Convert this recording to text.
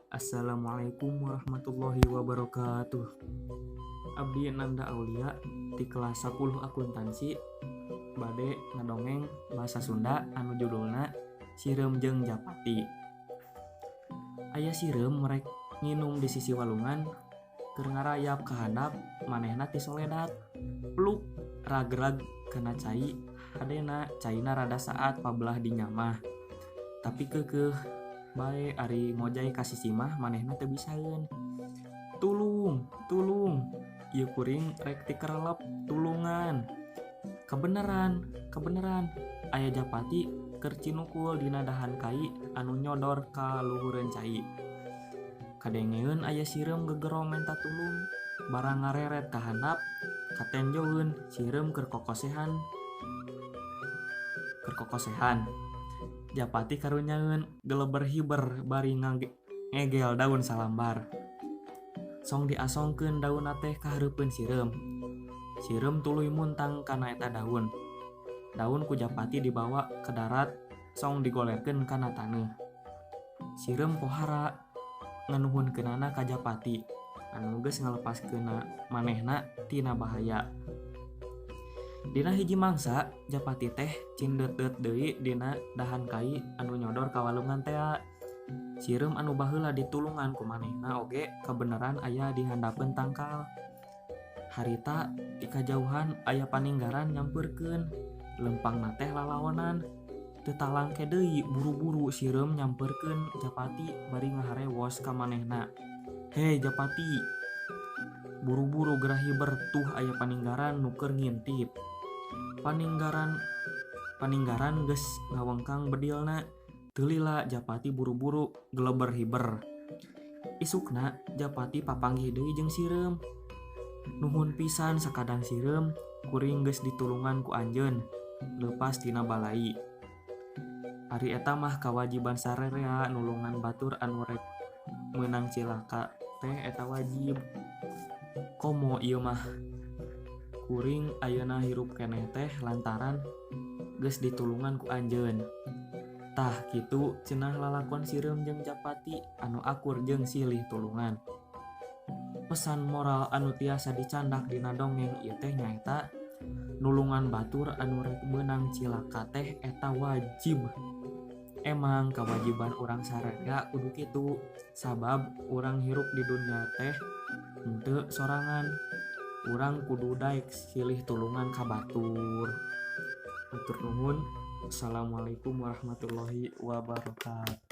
Assalamualaikum warahmatullahi wabarakatuh. Abdi Nanda Aulia di kelas 10 akuntansi bade ngadongeng bahasa Sunda anu judulna Sireum jeung Japati. Aya sireum rek nginum di sisi walungan keur ngarayap ka handap manehna tisoledat. Pluk ragrag kana cai hadena caina rada saat pabelah dinyamah. Tapi keukeuh bae ari ngojay ka sisi mah manehna teu bisaeun. Tulung, tulung, ieu kuring rek tikerelep tulungan. Kabeneran, kabeneran aya Japati keur cinukul dina dahan kai anu nyodor ka luhureun cai. Kadengeun aya sireum gegero menta tulung barang ngareret ka handap katenjoeun sireum keur kokosehan. Keur kokosehan. Japati karunyaeun geleber hiber bari ngegel daun salambar. Song diasongkeun daunna teh ka hareupeun sireum. Sireum tuluy muntang kana eta daun. Daun ku Japati dibawa ka darat song digolerkeun kana taneuh. Sireum pohara nganuhunkeunana ka Japati anu geus ngalepaskeunna manehna tina bahaya. Dina hiji mangsa Japati teh cindeuteut deui dina dahan kai anu nyodor ka walungan tea. Sireum anu baheula ditulungan ku manehna oge kabeneran aya di handapeun tangkal. Harita ti kajauhan aya paninggaran nyampeurkeun, lempangna teh lalaonan. Teu talangke deui buru-buru sireum nyampeurkeun Japati bari ngaharewos ka manehna. "Hei Japati, buru-buru geura hiber tuh aya paninggaran nu keur ngintip." Paninggaran geus ngawengkang bedilna. Teu lila Japati buru-buru geleber hiber. Isukna Japati papanggih deui jeung sireum. "Nuhun pisan sakadang sireum, kuring geus ditulungan ku anjeun leupas tina balai. Ari eta mah kawajiban sarerea nulungan batur anu rek meunang cilaka teh eta wajib. Komo ieu mah kuring ayeuna hirup keneh teh lantaran geus ditulungan ku anjeun." Tah kitu cenah lalakon sireum jeung Japati anu akur jeung silih tulungan. Pesan moral anu tiasa dicandak dina dongeng ieu teh nyaeta nulungan batur anu rek meunang cilaka teh eta wajib. Emang kawajiban urang sararea kudu kitu sabab urang hirup di dunya teh henteu sorangan. Urang kudu daek silih tulungan ka batur. Hatur nuhun. Assalamualaikum warahmatullahi wabarakatuh.